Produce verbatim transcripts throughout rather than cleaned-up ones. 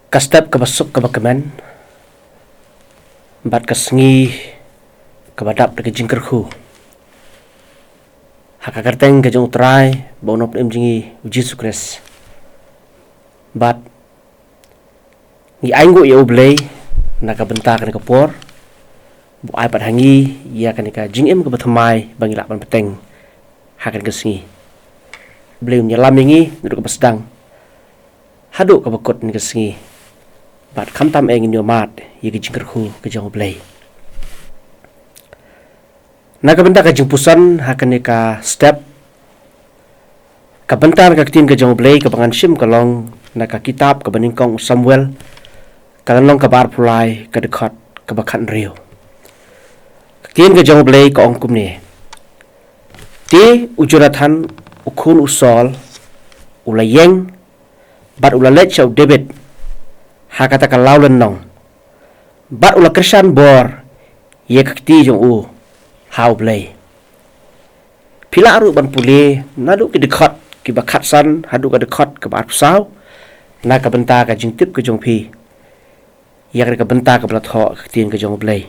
Ka step kaba suk kaba kmen bad ka sngi kaba dap da ka jingkyrkhu ha ka kyrteng ka jong U Trai bad U Nongpynim jong ngi U Jisu Khrist. Bad ngi ainguh ïa U Blei na ka bynta kane ka por ba u ai pat ha ngi ïa kane ka jingim kaba thymmai ba ngi lah ban bteng ha kane ka sngi. U Blei un ïalam ïa ngi naduh kaba sdang haduh kaba kut kane ka sngi. Bad khamtam eh ngin ïohmad ïa ka jingkyrkhu ka jong U Blei. Na ka bynta ka jingpuson ha kane ka step, ka bynta na ka ktien ka jong U Blei kaba ngan shim ka long na ka kitab kaba nyngkong U Samuel, ka lynnong kaba arphew lai, ka dkhot kaba khathynriew. Ka ktien ka jong U Blei ka ong kumne: Te u Jonathan u khun u Saul u la ïeng bad u la leit sha u David ha kata ka lawlynnong, bad u la kyrshan bor ïa ka kti jong u ha U Blei. Phi lah ruh ban pule naduh ki dkhot kiba khatsan haduh ka dkhot kaba arphew saw na ka bynta ka jingtip ka jong phi ïa ka bynta kaba la thoh ka ktien ka jong U Blei.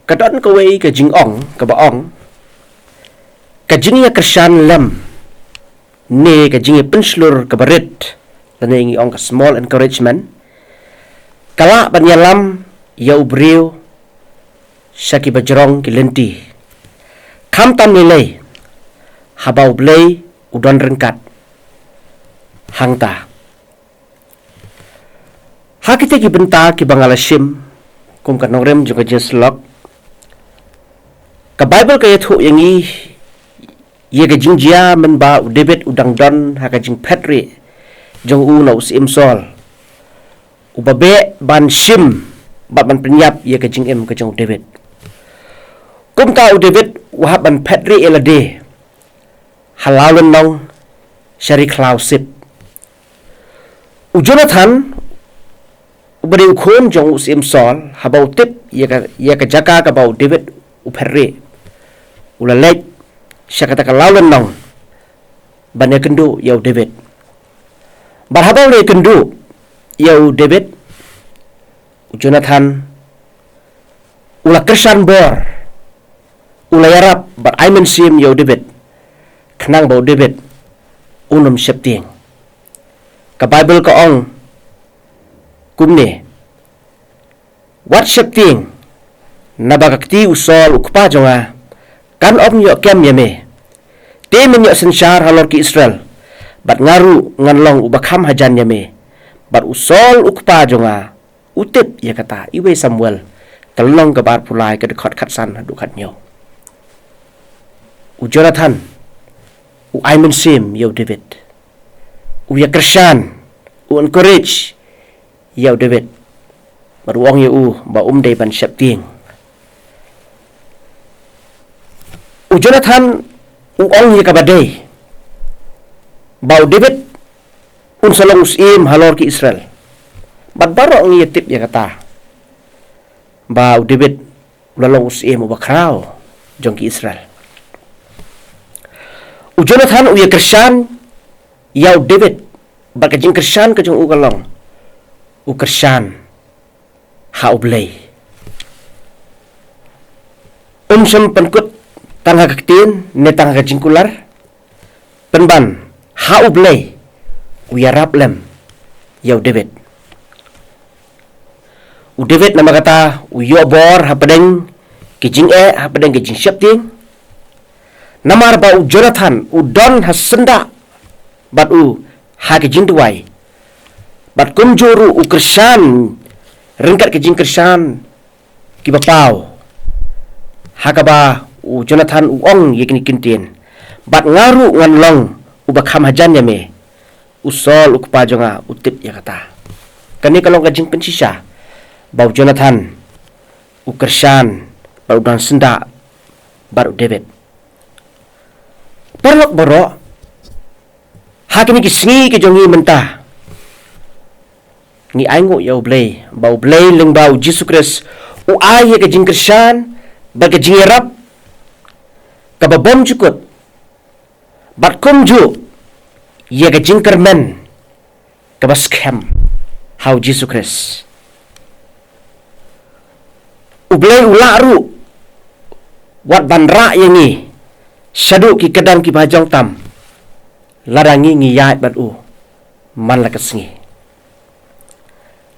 Ka don kawei ka jingong kaba ong, ka jingïakyrshan lem ne ka jingïapynshlur kaba rit, lane ngi ong ka small encouragement, ka lah ban ïalam ïa u briew sha kiba jrong ki lynti, khamtam lei lei haba U Blei u don ryngkat. Hangta ha kita ki bynta kiba nga la shim kum ka nongrim jong ka jingsyllok, ka Baibl ka ïathuh ïa ngi ïa ka jingjia mynba u David u dang don ha ka jingphetrieh jong u na u Syiem Saul, uba beh ban shim bad ban pynïap ïa ka jingim ka jong u David. Kumta u David u hap ban phetrieh ïa lade ha lawlynnong sha ri khlaw sip. U Jonathan, uba dei u khun jong u Syiem Saul, haba u tip ïa ka, ïa ka jaka kaba u David u phetrieh, u la leit sha kata ka lawlynnong ban ïakynduh ïa u David. Bad haba u la ïakynduh ïa u David, u Jonathan u la kyrshan bor, u la ïarap bad ai mynsiem ïa u David, khnang ba u David un ym sheptieng. Ka Baibl ka ong kumne: Wat sheptieng, naba ka kti u Saul u kpa jong nga kan ym ïoh kem ïa me. Te men ïoh synshar halor ki Israel, bad nga ruh ngan long uba kham hajan ïa me. Bad u Saul u kpa jong nga u tip ïa kata. Iwei Samuel ka lynnong kaba arphew lai, ka dkhot khatsan haduh khathynñiew. U Jonathan u ai mynsiem ïa u David, u ïakyrshan, u encourage ïa u David, bad u ong ïa u ba um dei ban sheptieng. U Jonathan u ong ïa kaba dei ba u David un sa long u syiem halor ki Israel. Bad baroh ngi ïa tip ïa kata ba u David u la long u syiem uba khraw jong ki Israel. U Jonathan u ïakyrshan ïa u David, bad ka jingkyrshan ka jong u ka long, u kyrshan ha U Blei. Um shym pynkut tang ha ka ktien ne tang ha ka jingkular, pynban ha U Blei u ïarap lem ïa u David. U David namar kata u ïoh bor hapdeng ki jingeh, hapdeng ki jingsheptieng. Namar ba u Jonathan u don ha syndah bad u ha ki jingduwai, bad kumjuh ruh u kyrshan ryngkat ki jingkyrshan kiba paw. Ha kaba u Jonathan u ong ïa kine ki ktien: Bad nga ruh ngan long uba kham hajan ïa me. U Saul u kpa jong nga u tip ïa kata. Kane ka long ka jingpynshisha ba u Jonathan u kyrshan bad u don syndah bad u David. Paralok baroh, ha kine ki sngi ki jong ngi mynta, ngi ainguh ïa U Blei ba U Blei lyngba U Jisu Khrist u ai ïa ka jingkyrshan bad ka jingïarap kaba bymjukut, bad kumjuh ïa ka jingkyrmen kaba skhem ha u Jisu Khrist. U Blei u lah ruh wat ban rah ïa ngi shaduh ki kyrdan kiba jong tam, lada ngi ngi ïaid bad u man la ka sngi.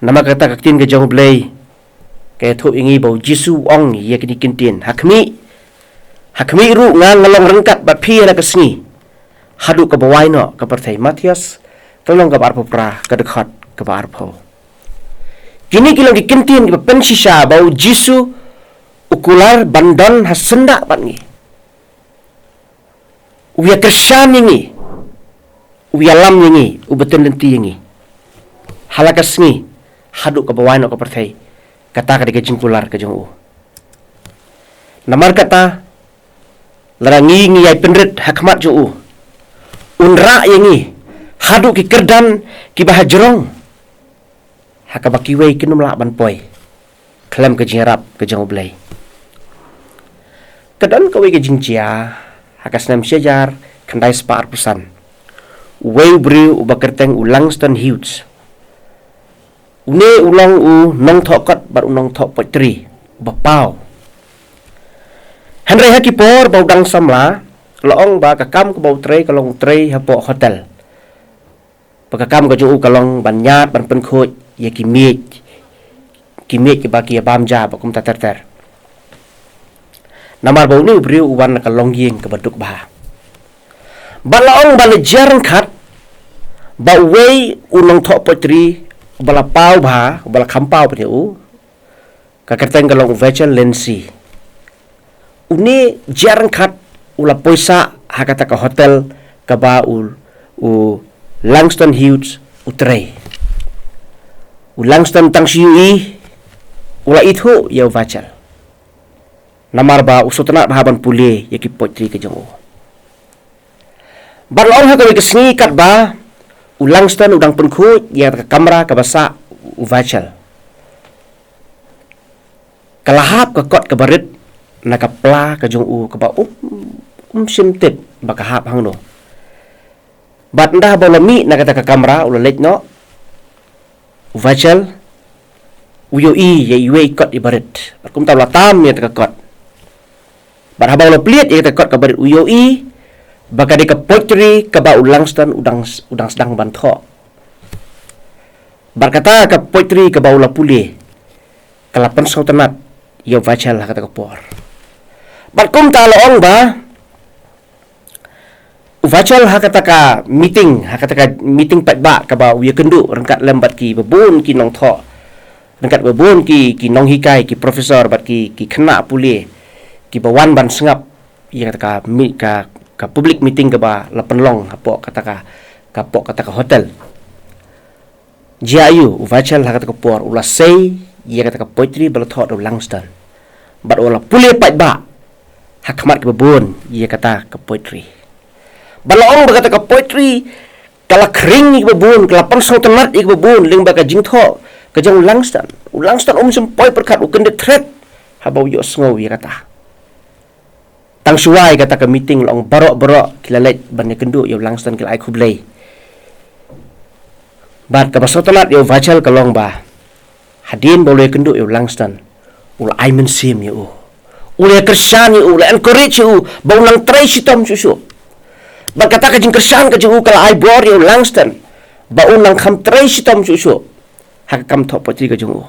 Namar kata ka ktien ka jong u Blei ka ïathuh ïa ngi ba u Jisu u ong ïa kine ki ktien, ha khmih, ha khmih ruh nga nga long ryngkat bad phi ïa la ka sngi haduh kaba wai noh ka pyrthei. Mathaios ka lynnong kaba arphew phra, ka dkhot kaba arphew. Kine ki long ki ktien kiba pynshisha ba u Jisu u kular ban don ha syndah bad ngi. U ïa kyrshan ïa ngi, u ïalam ïa ngi, u ba tynlynti ïa ngi ha la ka sngi haduh kaba wai noh ka pyrthei. Kata ka dei ka jingkular ka jong u. Namar kata, lada ngi ngi ïai pynrit ha khmat jong u, un rah ïa ngi haduh ki kyrdan kiba hajrong, ha kaba kiwei kin ym lah ban poi khlem ka jingïarap ka jong u Blei. Ka don kawei ka jingjia ha ka snem shi hajar khyndai spah arphew san. Uwei u briew uba kyrteng u Langston Hughes, une u long u nongthoh kot bad u nongthoh poetry uba paw. Hynrei ha ki por ba u dang samla, la ong ba ka kam kaba u trei ka long u trei hapoh hotel. Ba ka kam ka jong u ka long ban ïaid ban pynkhuid ïa ki miej, ki miej kiba ki ïa bam ja bad kumta ter ter. Namar ba une u briew u wan na ka longïing kaba duk bha. Bad la ong ba la jia ryngkat ba uwei u nongthoh poetry uba la paw bha, uba la kham paw bha ïa u, ka kyrteng ka long u Vachel Lindsay. Une jia ryngkat u la poi sah ha kata ka hotel kaba u, u Langston Hughes u trei. U Langston tang shu ïohi, u la ithuh ïa u Vachel. Namar ba u sngewtynnat bha ban pule ïa ki poetry ka jong u. Bad la ong ha kawei ka sngi katba u Langston u dang pynkhuid ïa ka kamra kaba sah u Vachel, ka la hap ka kot kaba rit na ka pla ka jong u kaba um, um shym tip ba ka hap hangno. Bad ynda ba u la mih na kata ka kamra u la leit noh u Vachel, u ïohi ïa iwei i kot iba rit. Bad kumta u la tam ïa kata ka kot. Bad haba u la plied ïa kata ka kot kaba rit u ïohi ba ka dei ka poetry kaba u Langston u dang, u dang sdang ban thoh. Bad kata ka poetry kaba u la pule ka la pynsngewtynnat ïa u Vachel ha kata ka por. Bad kumta la ong ba u Vachel ha kata ka meeting, ha kata ka meeting paidbah kaba u ïakynduh ryngkat lem bad kiba bun ki nongthoh, ryngkat bad bun ki, ki nonghikai, ki professor bad ki, ki khynnah pule kiba wan ban sngap ïa kata ka mi-, ka, ka public meeting kaba la pynlong hapoh kata ka, hapoh kata ka hotel. Jia aiu, u Vachel ha kata ka por u la sei ïa kata ka poetry ba la thoh da u Langston. Bad u la pule paidbah ha khmat kiba bun ïa kata ka poetry. Bad la ong ba kata ka poetry ka la khring ïa kiba bun, ka la pynsngewtynnat ïa kiba bun lyngba ka jingthoh ka jong u Langston. U Langston um shym poi pyrkhat, u kyndit thret haba u ïohsngew ïa kata. Tang shuwa ïa kata ka meeting la ong baroh baroh ki la leit ban ïakynduh ïa u Langston, ki la ai khublei. Bad kaba sngewtynnat ïa u Vachel ka long ba hadien ba u la ïakynduh ïa u Langston, u la ai mynsiem ïa u, u la ïakyrshan ïa u, u la encourage ïa u ba un nang trei shitom shuh shuh. Bad kata ka jingkyrshan ka jong u ka la ai bor ïa u Langston ba un nang kham trei shitom shuh shuh ha ka kam thoh poetry ka jong u.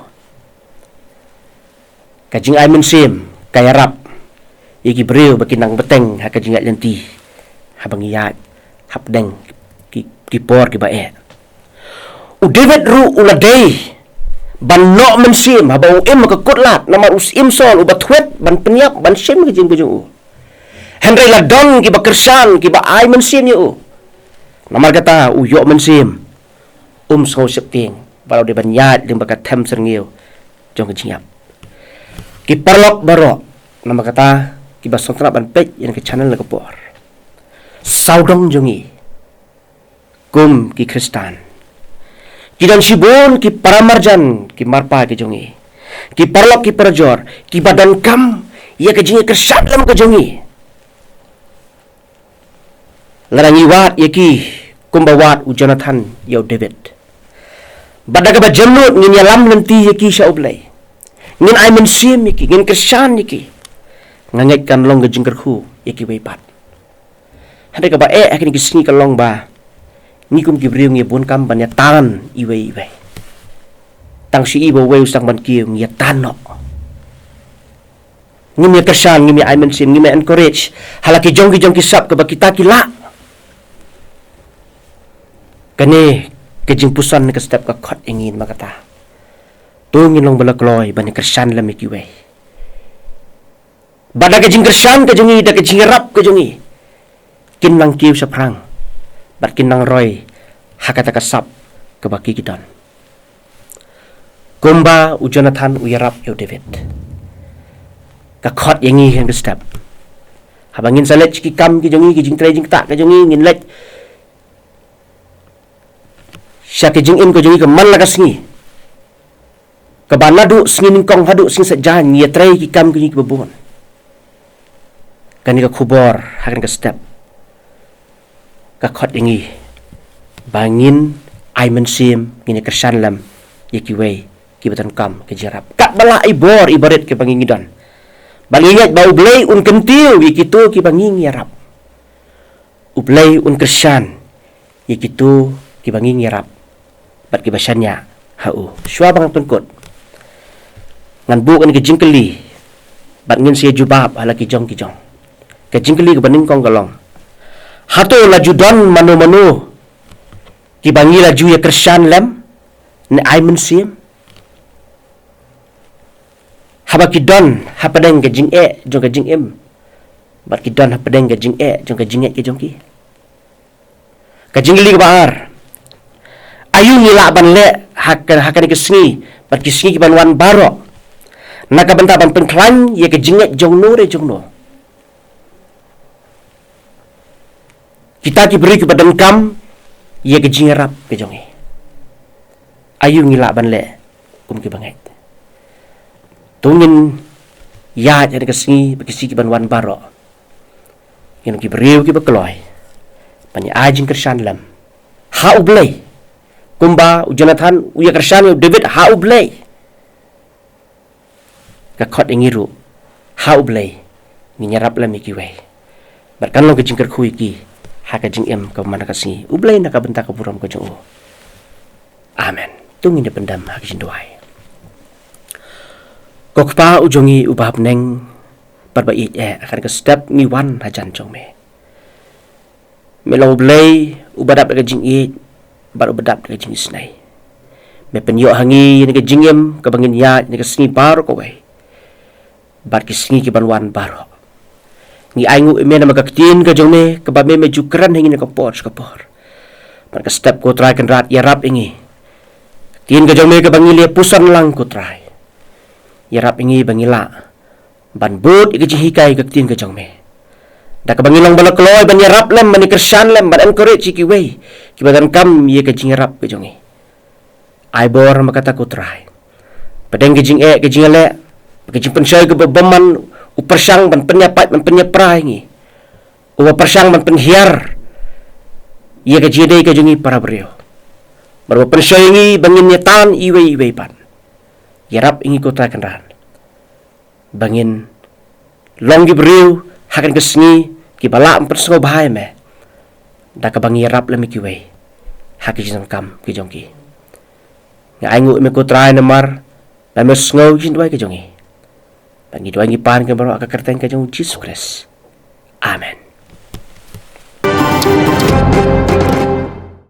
Ka jingai mynsiem ka ïarap ïa ki briew ba ki nang bteng ha ka jingïaid lynti haba ngi ïaid hapdeng ki, ki por kiba eh. U David ruh u la dei ban noh mynsiem haba u im ha ka kutlad namar u Syiem Saul uba thwet ban pynïap ban shim ka jingim ka jong u. Hynrei la don kiba kyrshan, kiba ai mynsiem ïa u. Namar kata u ïoh mynsiem, um sngew sheptieng bad u dei ban ïaid lyngba ka them syrngiew jong ka jingïap. Ki paralok baroh, namar kata kiba sngewtynnat ban peit ïa ka channel na ka por, sawdong jong ngi kum ki Khristan, ki don shibun ki paramarjan, ki marpa ki jong ngi, ki paralok ki parajor kiba donkam ïa ka jingïakyrshan lem ka jong ngi. Lada ngi wad ïa ki kumba wad u Jonathan ïa u David, Bad da kaba jemnud ngin ïalam lynti ïa ki sha U Blei. Ngin ai mynsiem ïa ki, ngin kyrshan ïa ki. Nga ngeit kan long ka jingkyrkhu ïa kiwei pat. Hynrei kaba eh ha kine ki sngi ka long ba ngi kum ki briew ngi bun kam ban ïatan iwei iwei. Tang shu i ba uwei u sdang ban kiew ngi ïatan noh. Ngim ïa kyrshan, ngim ïa ai mynsiem, ngim ïa encourage ha la ki jong ki jong ki sap kaba kita ki lah. Kane ka jingpuson ne ka step ka khot ïa ngi ma kata. To ngin long ba la kloi ban ïa kyrshan lem ïa kiwei. Bad da ka jingkyrshan ka jong ngi, da ka jingïarap ka jong ngi, kin nang kiew shaphrang bad kin nang roi ha kata ka sap kaba ki ki don. Kumba u Jonathan u ïarap ïa u David, ka khot ïa ngi ha kane ka step. Haba ngin sa leit ki kam ki jong ngi, ki jingtrei jingktah ka jong ngi, ngin leit sha ki jingim ka jong ngi ka man la ka sngi. Kaba naduh sngi nyngkong haduh sngi saitjaiñ ngi ïatrei ki kam ki jong ngi kiba bun. Kane ka khubor ha kane ka step ka khot ïa ngi ba ngin ai mynsiem, ngin ïa kyrshan lem ïa kiwei kiba donkam ka jingïarap. Katba la i bor i barit kiba ngi ngi don, ba ngi ngeit ba U Blei un kyntiew ïa kito kiba ngi ngi ïarap. U Blei un kyrshan ïa kito kiba ngi ngi ïarap bad kiba shaniah ha u. Shuwa ba ngan pynkut, ngan buh kane ka jingkylli bad ngin sa ïa jubab ha la ki jong ki jong. Ka jingkylli kaba nyngkong ka long, hato la ju don mano mano kiba ngi la ju ïa kyrshan lem ne ai mynsiem? Haba ki don hapdeng ka jingeh jong ka jingim bad ki don hapdeng ka jingeh jong ka jingngeit ka jong ki. Ka jingkylli kaba ar, aïu ngi lah ban leh ha ka, ha kane ka sngi bad ki sngi kiban wan baroh, na ka bynta ban pynkhlaiñ ïa ka jingngeit jong no re jong no? Kita ki briew kiba donkam ïa ka jingïarap ka jong ngi, aïu ngi lah ban leh kum kiba ngeit? To ngin ïaid ha kane ka sngi bad ki sngi kiban wan baroh, ngin long ki briew kiba kloi ban ïa ai jingkyrshan lem ha U Blei. Kumba u Jonathan u ïa kyrshan ïa u David ha U Blei, ka khot ïa ngi ruh ha U Blei ngin ïarap lem ïa kiwei. Bad kan long ka jingkyrkhu ïa ki ha ka jingim kaba man la ka sngi. U Blei na ka bynta ka burom ka jong u. Amen. To ngin ïa pyndem ha ka jingduwai. Ko Kpa u jong ngi uba ha bneng bad ba ïeit eh, ha kane ka step ngi wan hajan jong me. Me long U Blei uba dap da ka jingïeit bad uba dap da ka jingisynei. Me pynïoh ha ngi ïa kane ka jingim kaba ngin ïaid ha kane ka sngi baroh kawei bad ki sngi kiban wan baroh. Ngi ainguh ïa me namar ka ktien ka jong me kaba me me ju kren ha ngi na ka por sha ka por. Bad ka step ko Trai Kynrad, ïarap ïa ngi. Ka ktien ka jong me kaba ngi la puson lang ko Trai, ïarap ïa ngi ba ngi lah ban bud ïa ka jinghikai ka ktien ka jong me, da kaba ngi long ba la kloi ban ïarap lem, ban ïa kyrshan lem, ban encourage ïa kiwei kiba donkam ïa ka jingïarap ka jong ngi. Ai bor ma kata ko Trai. Pdeng ka jingeh ka jingïaleh, ka jingpynshoi kaba bymman, u pyrshang ban pynïapait ban pynïapra ïa ngi, uba pyrshang ban pynhiar ïa ka jingïadei ka jong ngi para briew, bad uba pynshoi ïa ngi ba ngin ïatan iwei iwei pat. Ïarap ïa ngi ko Trai Kynrad ba ngin long ki briew ha kane ka sngi kiba lah ban pynsngewbha ïa me, da kaba ngi ïarap lem ïa kiwei ha ki jingdonkam ki jong ki. Nga ainguh ïa me ko Trai namar ba me sngew ïa ki jingduwai ka jong ngi. Bad ngi duwai ngi pan kane baroh ha ka kyrteng ka jong u Jisu Khrist. Amen.